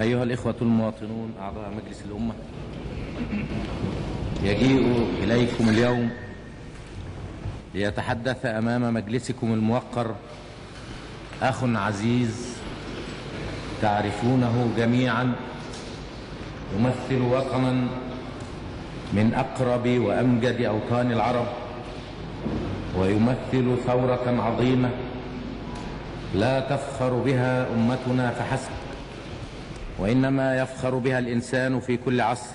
أيها الإخوة المواطنون أعضاء مجلس الأمة، يجيء إليكم اليوم ليتحدث أمام مجلسكم الموقر أخ عزيز تعرفونه جميعا، يمثل وطنا من أقرب وأمجد أوطان العرب، ويمثل ثورة عظيمة لا تفخر بها أمتنا فحسب، وإنما يفخر بها الإنسان في كل عصر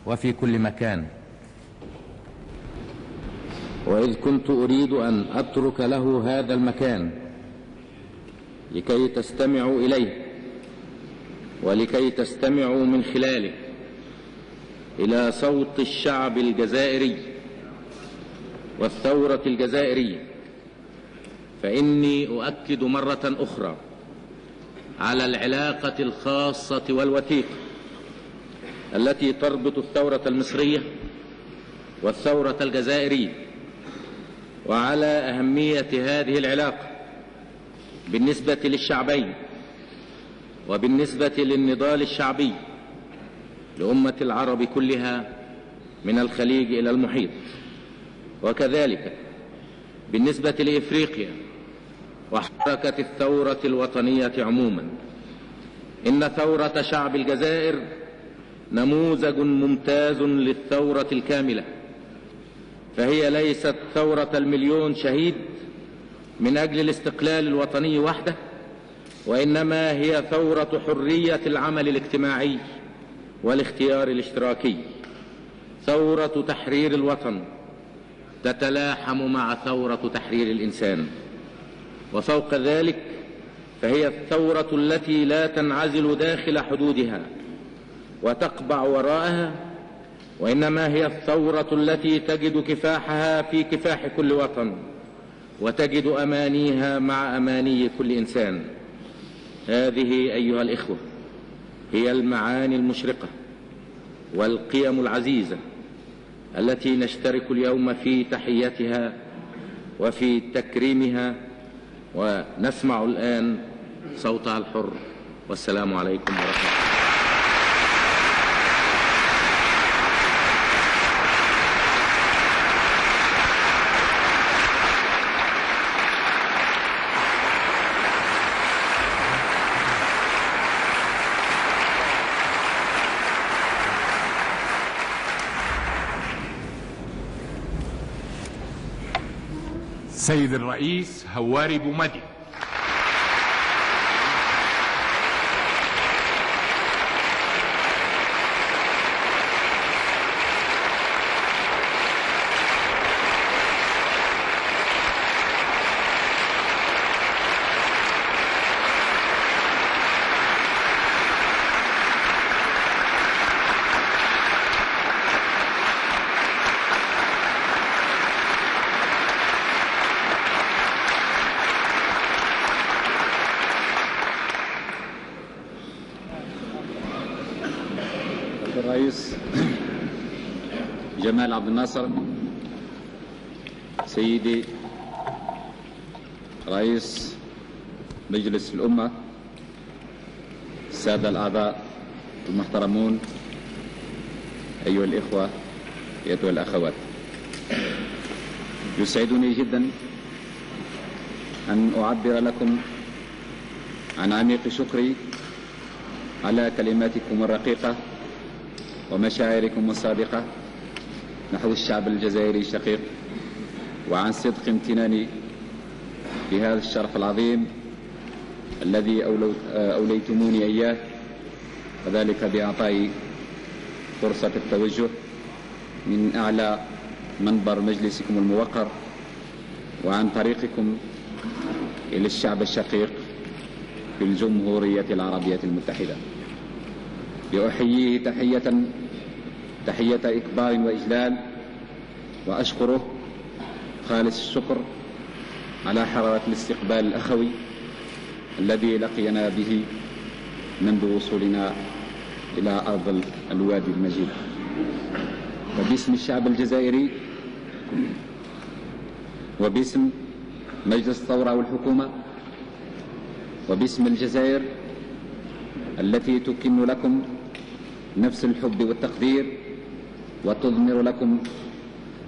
وفي كل مكان. وإذ كنت أريد أن أترك له هذا المكان لكي تستمعوا إليه ولكي تستمعوا من خلاله إلى صوت الشعب الجزائري والثورة الجزائرية، فإني أؤكد مرة أخرى على العلاقة الخاصة والوثيقة التي تربط الثورة المصرية والثورة الجزائرية، وعلى أهمية هذه العلاقة بالنسبة للشعبين وبالنسبة للنضال الشعبي لأمة العرب كلها من الخليج إلى المحيط، وكذلك بالنسبة لإفريقيا وحركة الثورة الوطنية عموما. إن ثورة شعب الجزائر نموذج ممتاز للثورة الكاملة، فهي ليست ثورة المليون شهيد من أجل الاستقلال الوطني وحده، وإنما هي ثورة حرية العمل الاجتماعي والاختيار الاشتراكي، ثورة تحرير الوطن تتلاحم مع ثورة تحرير الإنسان. وفوق ذلك فهي الثورة التي لا تنعزل داخل حدودها وتقبع وراءها، وإنما هي الثورة التي تجد كفاحها في كفاح كل وطن، وتجد أمانيها مع أماني كل إنسان. هذه أيها الإخوة هي المعاني المشرقة والقيم العزيزة التي نشترك اليوم في تحيتها وفي تكريمها، ونسمع الآن صوتها الحر. والسلام عليكم ورحمة الله. سيد الرئيس هواري بومدين. الرئيس جمال عبد الناصر، سيدي رئيس مجلس الأمة، السادة الأعضاء المحترمون، أيها الإخوة أيها الأخوات، يسعدني جدا أن أعبر لكم عن عميق شكري على كلماتكم الرقيقة ومشاعركم الصادقة نحو الشعب الجزائري الشقيق، وعن صدق امتناني بهذا الشرف العظيم الذي أوليتموني إياه، وذلك بإعطائي فرصة التوجه من أعلى منبر مجلسكم الموقر وعن طريقكم إلى الشعب الشقيق في الجمهورية العربية المتحدة، لأحييه تحية إكبار وإجلال، وأشكره خالص الشكر على حرارة الاستقبال الأخوي الذي لقينا به منذ وصولنا إلى أرض الوادي المجيد. وباسم الشعب الجزائري وباسم مجلس الثورة والحكومة وباسم الجزائر التي تكن لكم نفس الحب والتقدير وتضمر لكم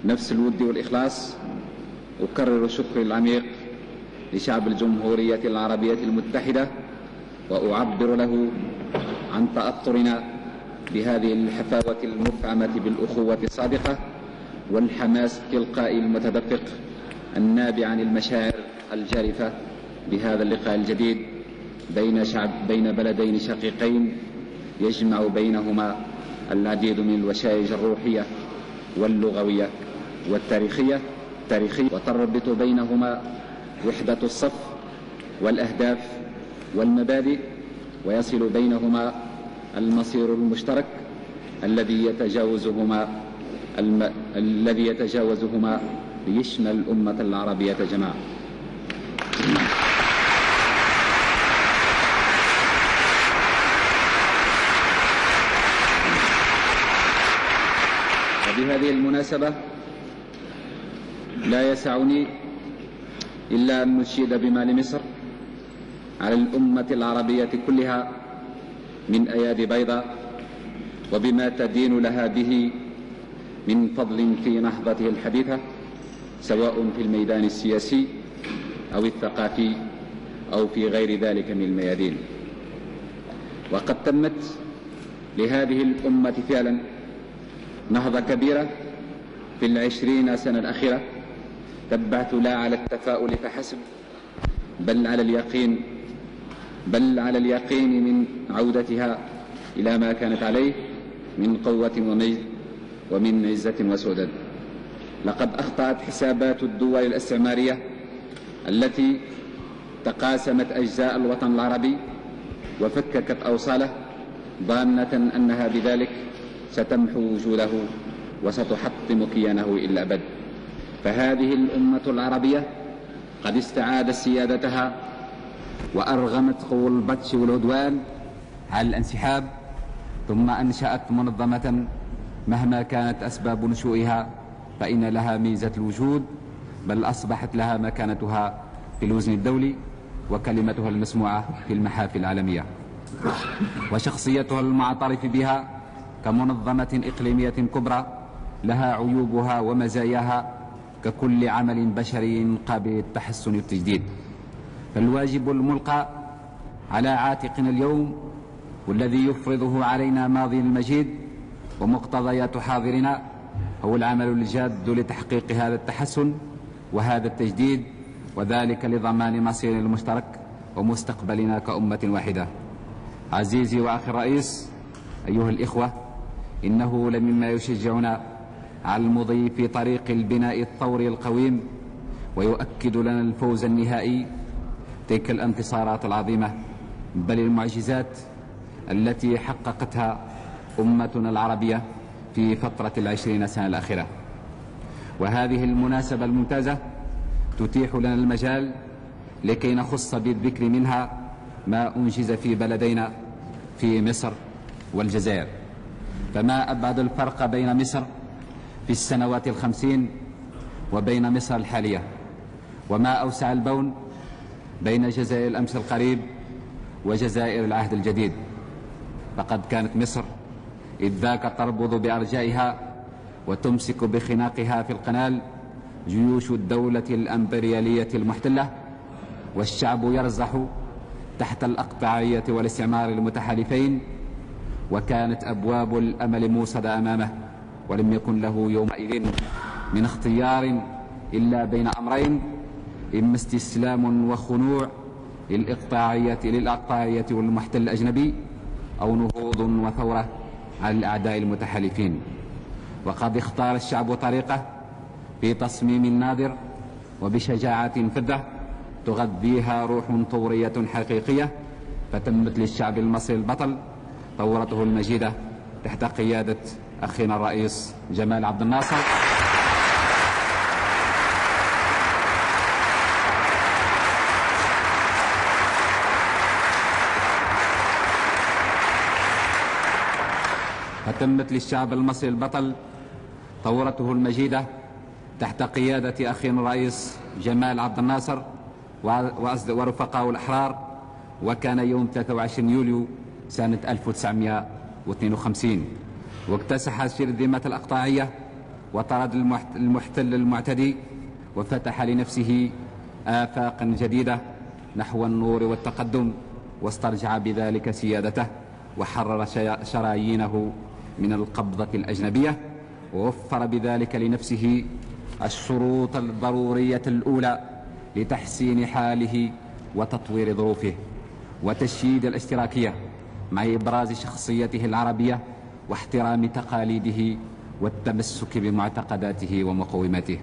نفس الود والإخلاص، أكرر الشكر العميق لشعب الجمهورية العربية المتحدة، وأعبر له عن تأطرنا بهذه الحفاوة المفعمة بالأخوة الصادقة والحماس التلقائي المتدفق النابع عن المشاعر الجارفة بهذا اللقاء الجديد بين بلدين شقيقين يجمع بينهما العديد من الوشائج الروحية واللغوية والتاريخية، وتربط بينهما وحدة الصف والأهداف والمبادئ، ويصل بينهما المصير المشترك الذي يتجاوزهما ليشمل الأمة العربية جماعة. وبهذه المناسبة لا يسعني إلا أن نشيد بما لمصر على الأمة العربية كلها من أيادي بيضاء، وبما تدين لها به من فضل في نهضته الحديثة، سواء في الميدان السياسي أو الثقافي أو في غير ذلك من الميادين. وقد تمت لهذه الأمة فعلا نهضة كبيرة في 20 سنة الأخيرة، تبعت لا على التفاؤل فحسب بل على اليقين من عودتها إلى ما كانت عليه من قوة ومجد ومن عزة وسؤدد. لقد أخطأت حسابات الدول الاستعمارية التي تقاسمت أجزاء الوطن العربي وفككت أوصاله، ظانة أنها بذلك ستمحو وجوده وستحطم كيانه إلى الأبد. فهذه الأمة العربية قد استعادت سيادتها وأرغمت قوى البطش والعدوان على الانسحاب، ثم أنشأت منظمة مهما كانت أسباب نشوئها فإن لها ميزة الوجود، بل أصبحت لها مكانتها في الوزن الدولي وكلمتها المسموعة في المحافل العالمية، وشخصيتها المعترف بها كمنظمة إقليمية كبرى لها عيوبها ومزاياها ككل عمل بشري قابل للتحسن والتجديد. فالواجب الملقى على عاتقنا اليوم والذي يفرضه علينا ماضي المجيد ومقتضيات حاضرنا هو العمل الجاد لتحقيق هذا التحسن وهذا التجديد، وذلك لضمان مصير المشترك ومستقبلنا كأمة واحدة. عزيزي وأخي الرئيس، أيها الإخوة، إنه لمما يشجعنا على المضي في طريق البناء الثوري القويم ويؤكد لنا الفوز النهائي تلك الانتصارات العظيمة بل المعجزات التي حققتها أمتنا العربية في فترة 20 سنة الأخيرة. وهذه المناسبة الممتازة تتيح لنا المجال لكي نخص بالذكر منها ما أنجز في بلدينا في مصر والجزائر. فما أبعد الفرق بين مصر في السنوات 50 وبين مصر الحالية، وما أوسع البون بين جزائر الأمس القريب وجزائر العهد الجديد. فقد كانت مصر إذ ذاك تربض بأرجائها وتمسك بخناقها في القنال جيوش الدولة الأمبريالية المحتلة، والشعب يرزح تحت الأقطاعية والاستعمار المتحالفين، وكانت أبواب الأمل موصدة أمامه، ولم يكن له يومئذ من اختيار إلا بين أمرين: إما استسلام وخنوع للأقطاعية والمحتل الأجنبي، أو نهوض وثورة على الأعداء المتحالفين. وقد اختار الشعب طريقه في تصميم نادر وبشجاعة فذة تغذيها روح ثورية حقيقية، فتمت للشعب المصري البطل ثورته المجيدة تحت قيادة أخينا الرئيس جمال عبد الناصر، فتمت للشعب المصري البطل ثورته المجيدة تحت قيادة أخينا الرئيس جمال عبد الناصر ورفقائه الأحرار. وكان يوم 23 يوليو سنة 1952، واكتسح الشرذمة الأقطاعية وطرد المحتل المعتدي، وفتح لنفسه آفاقا جديدة نحو النور والتقدم، واسترجع بذلك سيادته وحرر شرايينه من القبضة الأجنبية، ووفر بذلك لنفسه الشروط الضرورية الأولى لتحسين حاله وتطوير ظروفه وتشييد الاشتراكية، مع إبراز شخصيته العربية واحترام تقاليده والتمسك بمعتقداته ومقوماته.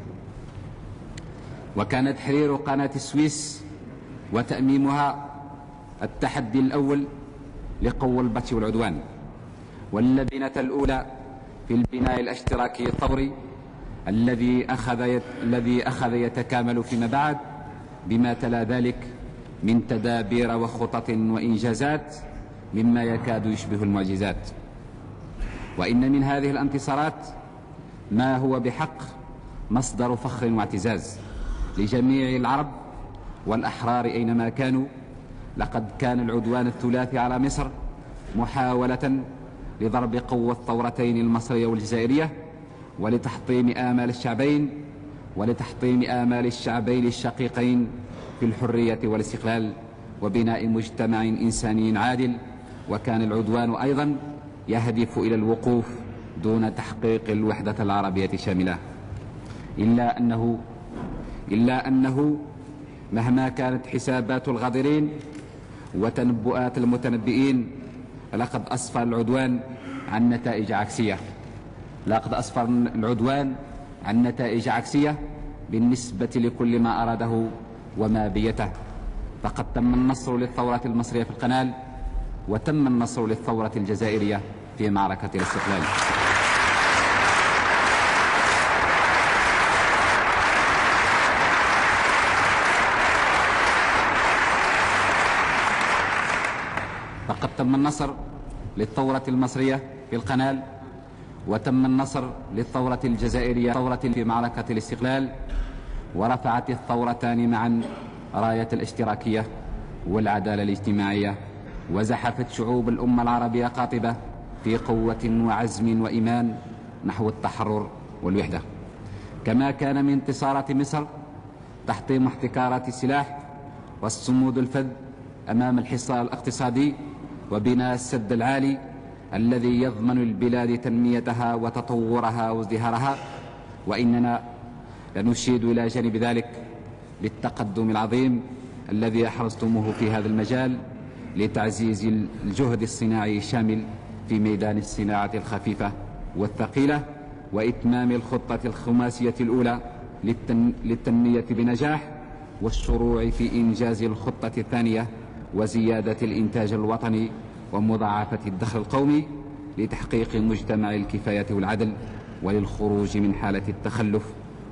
وكان تحرير قناة السويس وتأميمها التحدي الأول لقوى البطش والعدوان، واللبنة الأولى في البناء الاشتراكي الثوري الذي أخذ يتكامل فيما بعد بما تلا ذلك من تدابير وخطط وإنجازات مما يكاد يشبه المعجزات. وإن من هذه الانتصارات ما هو بحق مصدر فخر واعتزاز لجميع العرب والأحرار أينما كانوا. لقد كان العدوان الثلاثي على مصر محاولة لضرب قوة الثورتين المصرية والجزائرية، ولتحطيم آمال الشعبين الشقيقين في الحرية والاستقلال وبناء مجتمع إنساني عادل. وكان العدوان أيضا يهدف إلى الوقوف دون تحقيق الوحدة العربية شاملة، إلا أنه مهما كانت حسابات الغادرين وتنبؤات المتنبئين لقد أسفر العدوان عن نتائج عكسية بالنسبة لكل ما أراده وما بيته. فقد تم النصر للثورة المصرية في القنال، وتم النصر للثورة الجزائرية في معركة الاستقلال. فقد تم النصر للثورة المصرية في القنال، وتم النصر للثورة الجزائرية في معركة الاستقلال، ورفعت الثورتان معا راية الاشتراكية والعدالة الاجتماعية، وزحفت شعوب الأمة العربية قاطبة في قوة وعزم وإيمان نحو التحرر والوحدة. كما كان من انتصارات مصر تحطيم احتكارات السلاح والصمود الفذ أمام الحصار الاقتصادي وبناء السد العالي الذي يضمن البلاد تنميتها وتطورها وازدهارها. وإننا لنشيد إلى جانب ذلك بالتقدم العظيم الذي أحرزتموه في هذا المجال لتعزيز الجهد الصناعي الشامل في ميدان الصناعة الخفيفة والثقيلة، وإتمام الخطة الخماسية الأولى للتنمية بنجاح، والشروع في إنجاز الخطة الثانية وزيادة الإنتاج الوطني ومضاعفة الدخل القومي لتحقيق مجتمع الكفاية والعدل، وللخروج من حالة التخلف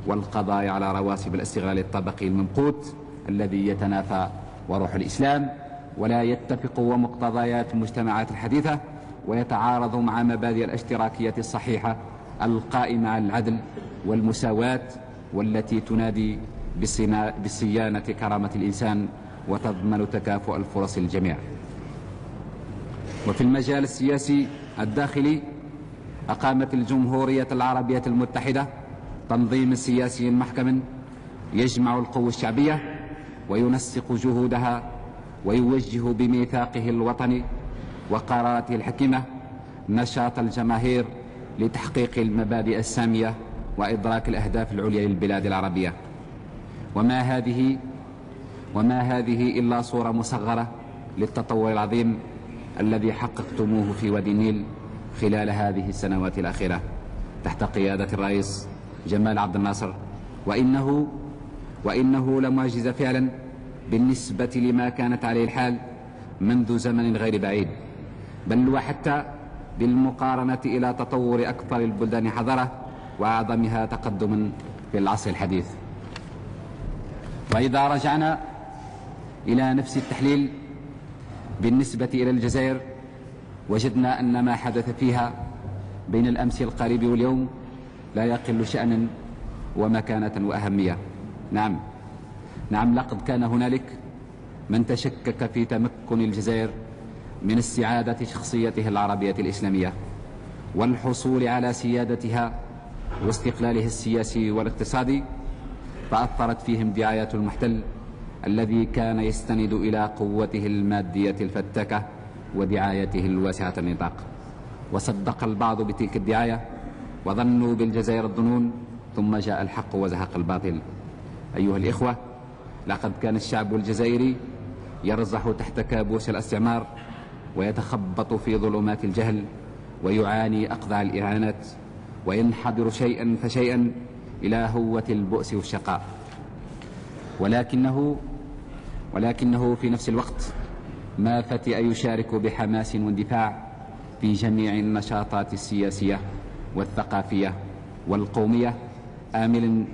والقضاء على رواسب الاستغلال الطبقي الممقوت الذي يتنافى وروح الإسلام ولا يتفق ومقتضيات المجتمعات الحديثة، ويتعارض مع مبادئ الاشتراكية الصحيحة القائمة على العدل والمساواة، والتي تنادي بصيانة كرامة الإنسان وتضمن تكافؤ الفرص للجميع. وفي المجال السياسي الداخلي أقامت الجمهورية العربية المتحدة تنظيم سياسي محكم يجمع القوى الشعبية وينسق جهودها ويوجه بميثاقه الوطني وقراراته الحكيمة نشاط الجماهير لتحقيق المبادئ السامية وإدراك الأهداف العليا للبلاد العربية. وما هذه إلا صورة مصغرة للتطور العظيم الذي حققتموه في وادي النيل خلال هذه السنوات الأخيرة تحت قيادة الرئيس جمال عبد الناصر، وإنه لمعجزة فعلا بالنسبة لما كانت عليه الحال منذ زمن غير بعيد، بل وحتى بالمقارنة إلى تطور أكثر البلدان حضارة وأعظمها تقدما في العصر الحديث. وإذا رجعنا إلى نفس التحليل بالنسبة إلى الجزائر وجدنا أن ما حدث فيها بين الأمس القريب واليوم لا يقل شأنا ومكانة وأهمية. نعم لقد كان هنالك من تشكك في تمكن الجزائر من استعادة شخصيته العربية الإسلامية والحصول على سيادتها واستقلالها السياسي والاقتصادي، فأثرت فيهم دعايات المحتل الذي كان يستند إلى قوته المادية الفتاكة ودعايته الواسعة النطاق. وصدق البعض بتلك الدعاية وظنوا بالجزائر الظنون، ثم جاء الحق وزهق الباطل. أيها الإخوة، لقد كان الشعب الجزائري يرزح تحت كابوس الاستعمار ويتخبط في ظلمات الجهل ويعاني أقذع الإهانات وينحدر شيئا فشيئا إلى هوة البؤس والشقاء، ولكنه في نفس الوقت ما فتئ يشارك بحماس واندفاع في جميع النشاطات السياسية والثقافية والقومية، آمل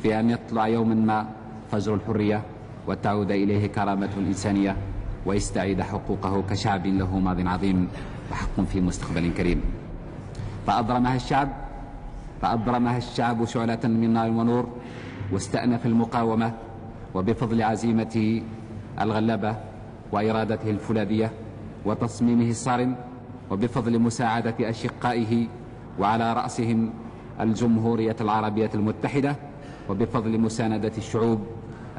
في أن يطلع يوما ما فجر الحرية وتعود إليه كرامته الإنسانية ويستعيد حقوقه كشعب له ماض عظيم وحق في مستقبل كريم. فأضرمها الشعب شعلة من نار ونور، واستأنف المقاومة، وبفضل عزيمته الغلابة وإرادته الفولاذية وتصميمه الصارم، وبفضل مساعدة أشقائه وعلى رأسهم الجمهورية العربية المتحدة، وبفضل مساندة الشعوب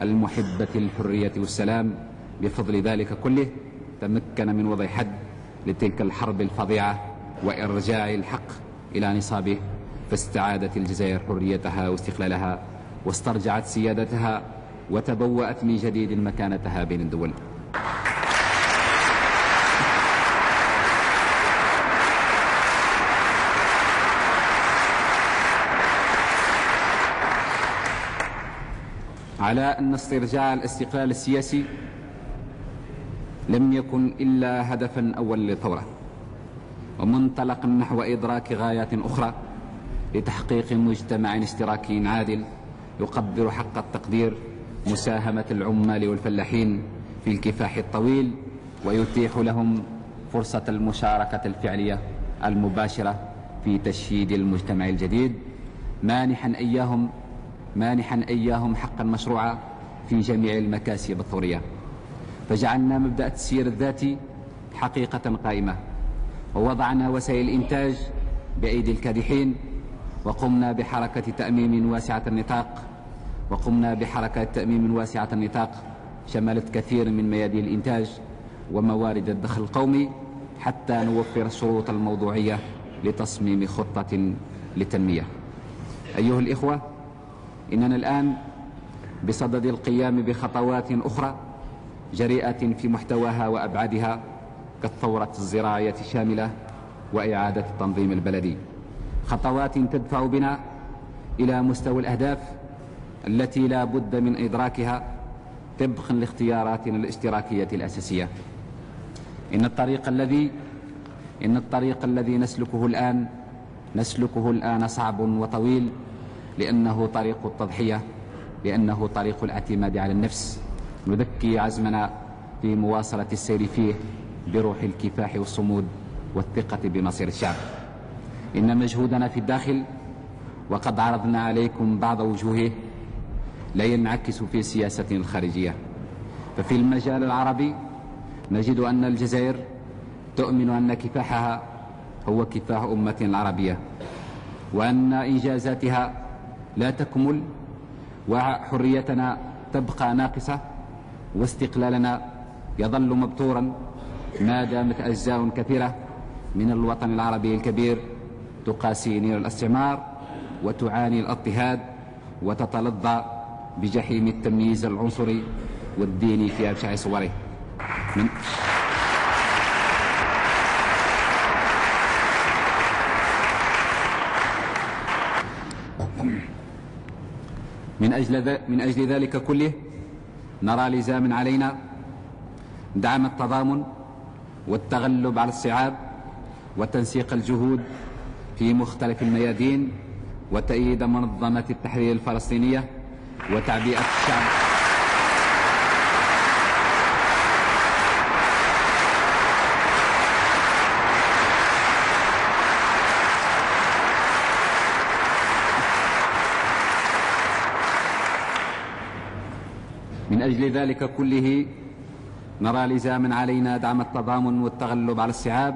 المحبة للحرية والسلام، بفضل ذلك كله تمكن من وضع حد لتلك الحرب الفظيعة وإرجاع الحق إلى نصابه، فاستعادت الجزائر حريتها واستقلالها واسترجعت سيادتها وتبوأت من جديد مكانتها بين الدول. على أن استرجاع الاستقلال السياسي لم يكن إلا هدفا أولا للثورة ومنطلقا نحو إدراك غايات أخرى لتحقيق مجتمع اشتراكي عادل يقدر حق التقدير مساهمة العمال والفلاحين في الكفاح الطويل، ويتيح لهم فرصة المشاركة الفعلية المباشرة في تشييد المجتمع الجديد، مانحا إياهم حقا مشروعا في جميع المكاسب الثورية. فجعلنا مبدأ التسيير الذاتي حقيقة قائمة، ووضعنا وسائل الإنتاج بأيدي الكادحين، وقمنا بحركة تأميم واسعة النطاق شملت كثير من ميادين الإنتاج وموارد الدخل القومي، حتى نوفر الشروط الموضوعية لتصميم خطة للتنمية. أيها الإخوة، إننا الآن بصدد القيام بخطوات أخرى جريئة في محتواها وأبعادها كالثورة الزراعية الشاملة وإعادة التنظيم البلدي، خطوات تدفع بنا إلى مستوى الأهداف التي لا بد من إدراكها طبقا لاختياراتنا الاشتراكية الأساسية. إن الطريق الذي نسلكه الآن صعب وطويل، لأنه طريق التضحية، لأنه طريق الاعتماد على النفس، نذكي عزمنا في مواصلة السير فيه بروح الكفاح والصمود والثقة بمصير الشعب. إن مجهودنا في الداخل، وقد عرضنا عليكم بعض وجوهه، لا ينعكس في سياستنا الخارجية. ففي المجال العربي نجد أن الجزائر تؤمن أن كفاحها هو كفاح أمة العربية، وأن إنجازاتها لا تكمل وحريتنا تبقى ناقصة، واستقلالنا يظل مبتورا ما دامت أجزاء كثيرة من الوطن العربي الكبير تقاسي نير الاستعمار وتعاني الاضطهاد وتتلظى بجحيم التمييز العنصري والديني في أبشع صوره. من أجل ذلك كله نرى لزاما علينا دعم التضامن والتغلب على الصعاب وتنسيق الجهود في مختلف الميادين، وتأييد منظمة التحرير الفلسطينية وتعبئة الشعب من أجل ذلك كله نرى لزاما علينا دعم التضامن والتغلب على الصعاب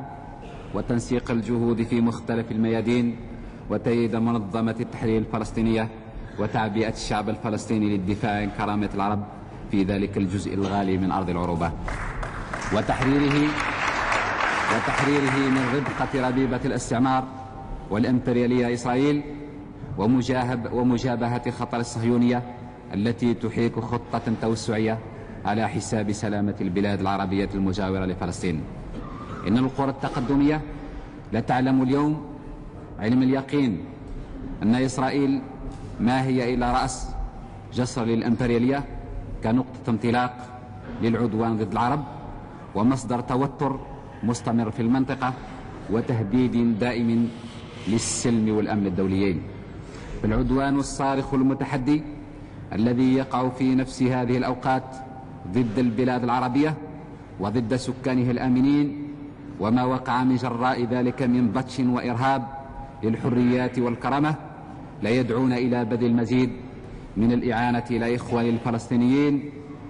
وتنسيق الجهود في مختلف الميادين وتأييد منظمة التحرير الفلسطينية وتعبئة الشعب الفلسطيني للدفاع عن كرامة العرب في ذلك الجزء الغالي من أرض العروبة وتحريره من ربقة ربيبة الاستعمار والإمبريالية إسرائيل ومجابهة خطر الصهيونية التي تحيك خطة توسعية على حساب سلامة البلاد العربية المجاورة لفلسطين. إن القرى التقدمية لا تعلم اليوم علم اليقين أن إسرائيل ما هي إلا رأس جسر للإمبريالية كنقطة انطلاق للعدوان ضد العرب ومصدر توتر مستمر في المنطقة وتهديد دائم للسلم والأمن الدوليين. فالعدوان الصارخ المتحدي الذي يقع في نفس هذه الأوقات ضد البلاد العربية وضد سكانها الآمنين وما وقع من جراء ذلك من بطش وإرهاب للحريات والكرامة لا يدعون إلى بذل المزيد من الإعانة إلى إخوان الفلسطينيين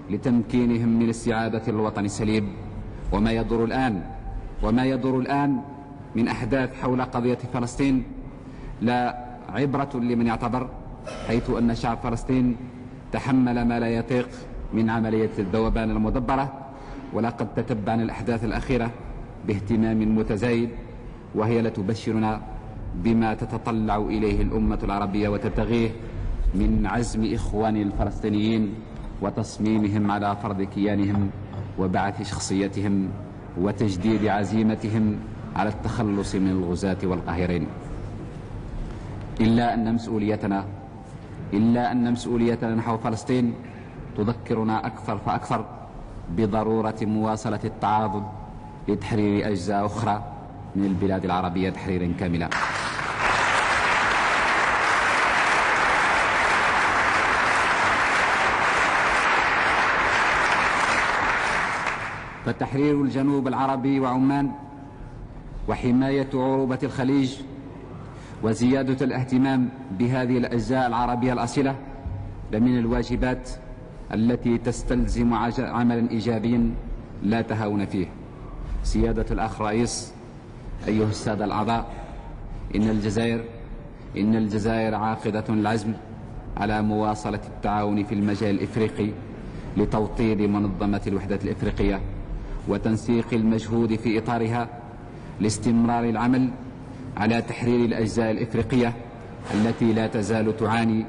لتمكينهم من استعادة الوطن السليم. وما يدور الآن من أحداث حول قضية فلسطين لا عبرة لمن يعتبر، حيث أن شعب فلسطين تحمل ما لا يطيق من عملية الذوبان المدبرة، ولقد تتبعنا الأحداث الأخيرة باهتمام متزايد، وهي لتبشرنا بما تتطلع إليه الأمة العربية وتبتغيه من عزم إخوان الفلسطينيين وتصميمهم على فرض كيانهم وبعث شخصيتهم وتجديد عزيمتهم على التخلص من الغزاة والقاهرين. إلا أن مسؤوليتنا نحو فلسطين تذكرنا أكثر فأكثر بضرورة مواصلة التعاضد لتحرير أجزاء أخرى من البلاد العربية تحريرا كاملا. فتحرير الجنوب العربي وعمان وحماية عروبة الخليج وزيادة الاهتمام بهذه الأجزاء العربية الأصيلة لمن الواجبات التي تستلزم عملا إيجابيا لا تهاون فيه. سيادة الأخ رئيس، أيها السادة الأعضاء، إن الجزائر عاقدة العزم على مواصلة التعاون في المجال الإفريقي لتوطيد منظمة الوحدة الإفريقية وتنسيق المجهود في إطارها لاستمرار العمل على تحرير الأجزاء الإفريقية التي لا تزال تعاني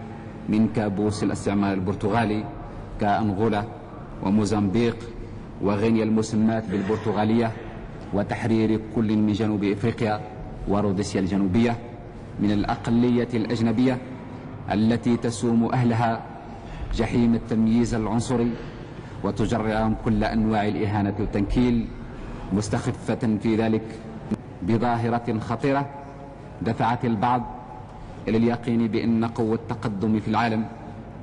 من كابوس الاستعمار البرتغالي كأنغولا وموزمبيق وغينيا المسماة بالبرتغالية، وتحرير كل من جنوب إفريقيا وروديسيا الجنوبية من الأقلية الأجنبية التي تسوم أهلها جحيم التمييز العنصري وتجرعهم كل أنواع الإهانة والتنكيل، مستخفة في ذلك بظاهرة خطيرة دفعت البعض إلى اليقين بأن قوة التقدم في العالم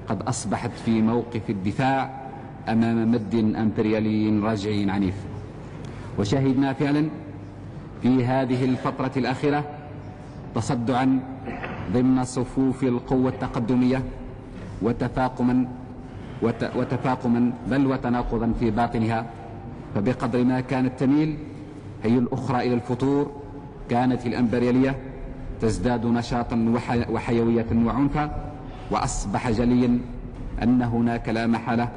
قد أصبحت في موقف الدفاع أمام مد أمبريالي رجعي عنيف. وشهدنا فعلا في هذه الفترة الأخيرة تصدعا ضمن صفوف القوة التقدمية وتفاقما بل وتناقضا في باطنها، فبقدر ما كانت تميل هي الأخرى إلى الفتور كانت الإمبريالية تزداد نشاطا وحيوية وعنفا، وأصبح جليا أن هناك لا محالة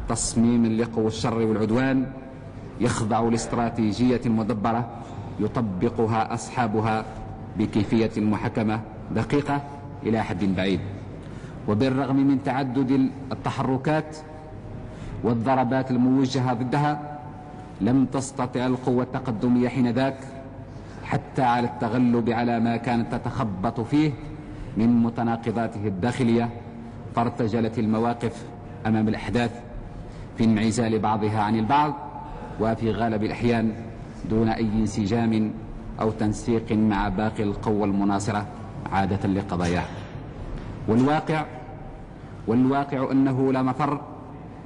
تصميم لقوى الشر والعدوان يخضع لاستراتيجية مدبرة يطبقها أصحابها بكيفية محكمة دقيقة إلى حد بعيد. وبالرغم من تعدد التحركات والضربات الموجهة ضدها لم تستطع القوة التقدمية حينذاك حتى على التغلب على ما كانت تتخبط فيه من متناقضاته الداخلية، فارتجلت المواقف أمام الأحداث في انعزال بعضها عن البعض، وفي غالب الأحيان دون أي انسجام أو تنسيق مع باقي القوى المناصرة عادة لقضاياها. والواقع أنه لا مفر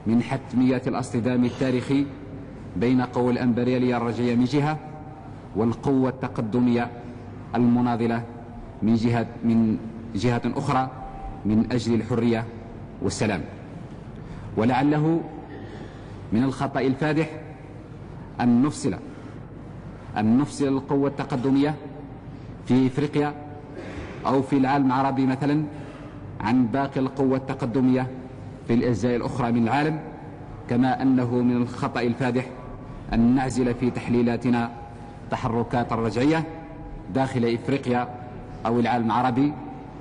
من حتمية الاصطدام التاريخي بين قوى الإمبريالية الرجعية من جهة والقوة التقدمية المناضلة من جهة أخرى من أجل الحرية والسلام. ولعله من الخطأ الفادح أن نفصل القوة التقدمية في إفريقيا أو في العالم العربي مثلا عن باقي القوة التقدمية في الأجزاء الأخرى من العالم، كما أنه من الخطأ الفادح أن نعزل في تحليلاتنا تحركات الرجعية داخل إفريقيا أو العالم العربي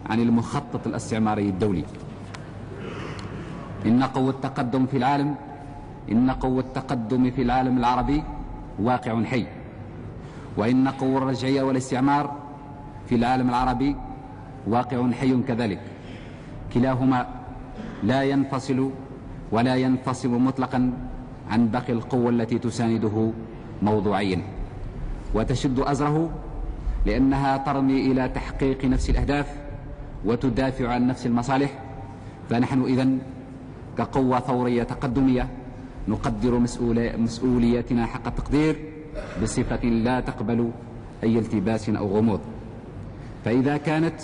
عن المخطط الاستعماري الدولي. إن قوة التقدم في العالم العربي واقع حي، وإن قوة الرجعية والاستعمار في العالم العربي واقع حي كذلك. كلاهما لا ينفصل ولا ينفصل مطلقا عن باقي القوة التي تسانده موضوعيا وتشد أزره، لأنها ترمي إلى تحقيق نفس الأهداف وتدافع عن نفس المصالح. فنحن إذن كقوة ثورية تقدمية نقدر مسؤوليتنا حق التقدير بصفة لا تقبل أي التباس أو غموض. فإذا كانت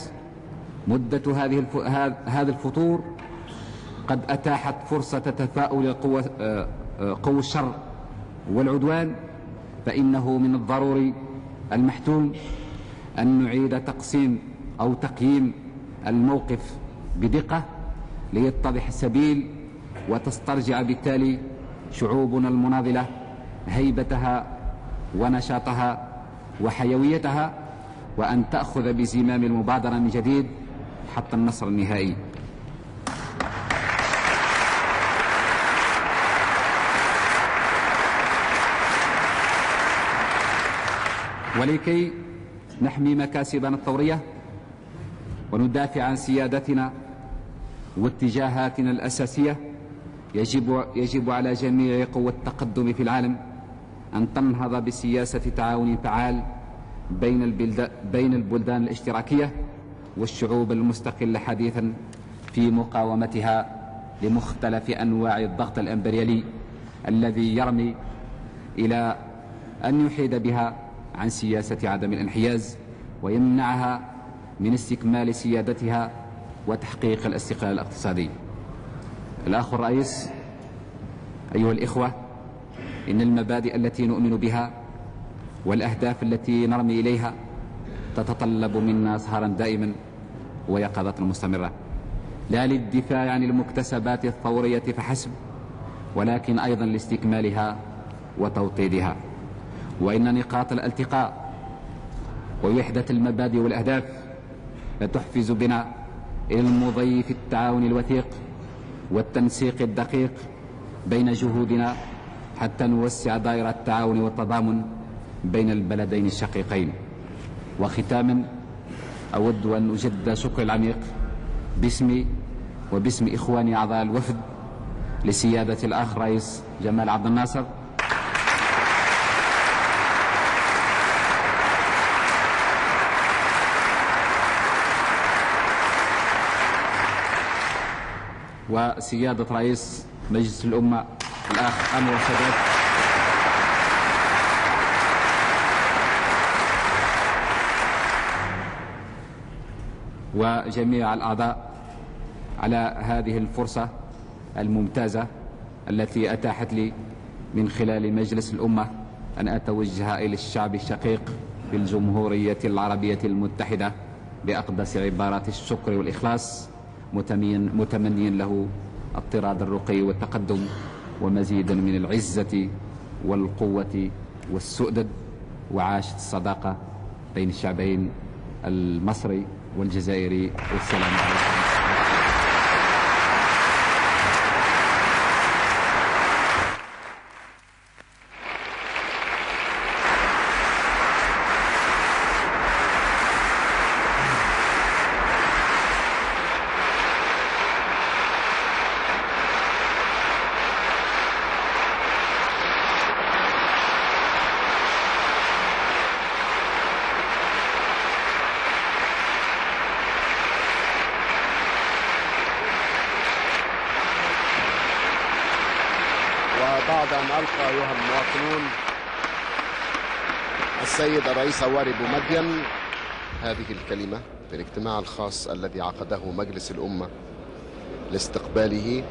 مدة هذا الفتور قد أتاحت فرصة تفاؤل قوى الشر والعدوان، فإنه من الضروري المحتوم أن نعيد تقسيم أو تقييم الموقف بدقة ليتضح السبيل، وتسترجع بالتالي شعوبنا المناضلة هيبتها ونشاطها وحيويتها، وأن تأخذ بزمام المبادرة من جديد حتى النصر النهائي. ولكي نحمي مكاسبنا الثورية وندافع عن سيادتنا واتجاهاتنا الأساسية، يجب على جميع قوى التقدم في العالم أن تنهض بسياسة تعاون فعال بين البلدان الاشتراكية والشعوب المستقلة حديثا في مقاومتها لمختلف أنواع الضغط الإمبريالي الذي يرمي إلى أن يحيد بها عن سياسة عدم الانحياز ويمنعها من استكمال سيادتها وتحقيق الاستقلال الاقتصادي. الأخ الرئيس، أيها الإخوة، إن المبادئ التي نؤمن بها والأهداف التي نرمي إليها تتطلب منا سهرا دائما ويقظة مستمرة، لا للدفاع عن المكتسبات الثورية فحسب، ولكن أيضا لاستكمالها وتوطيدها. وإن نقاط الالتقاء ووحدة المبادئ والأهداف لتحفز بنا إلى المضي في التعاون الوثيق والتنسيق الدقيق بين جهودنا حتى نوسع دائرة التعاون والتضامن بين البلدين الشقيقين. وختاما أود أن أجدد شكر العميق باسمي وباسم إخواني أعضاء الوفد لسيادة الأخ رئيس جمال عبد الناصر وسيادة رئيس مجلس الأمة الأخ أنور سادات وجميع الأعضاء على هذه الفرصة الممتازة التي أتاحت لي من خلال مجلس الأمة أن أتوجه إلى الشعب الشقيق في الجمهورية العربية المتحدة بأقدس عبارات الشكر والإخلاص، متمنيا له الطراد الرقي والتقدم ومزيدا من العزة والقوة والسؤدد، وعاشت الصداقة بين الشعبين المصري والجزائري، والسلام عليكم. بعد أن ألقى أيها المواطنون السيد الرئيس هواري بومدين هذه الكلمة في الاجتماع الخاص الذي عقده مجلس الأمة لاستقباله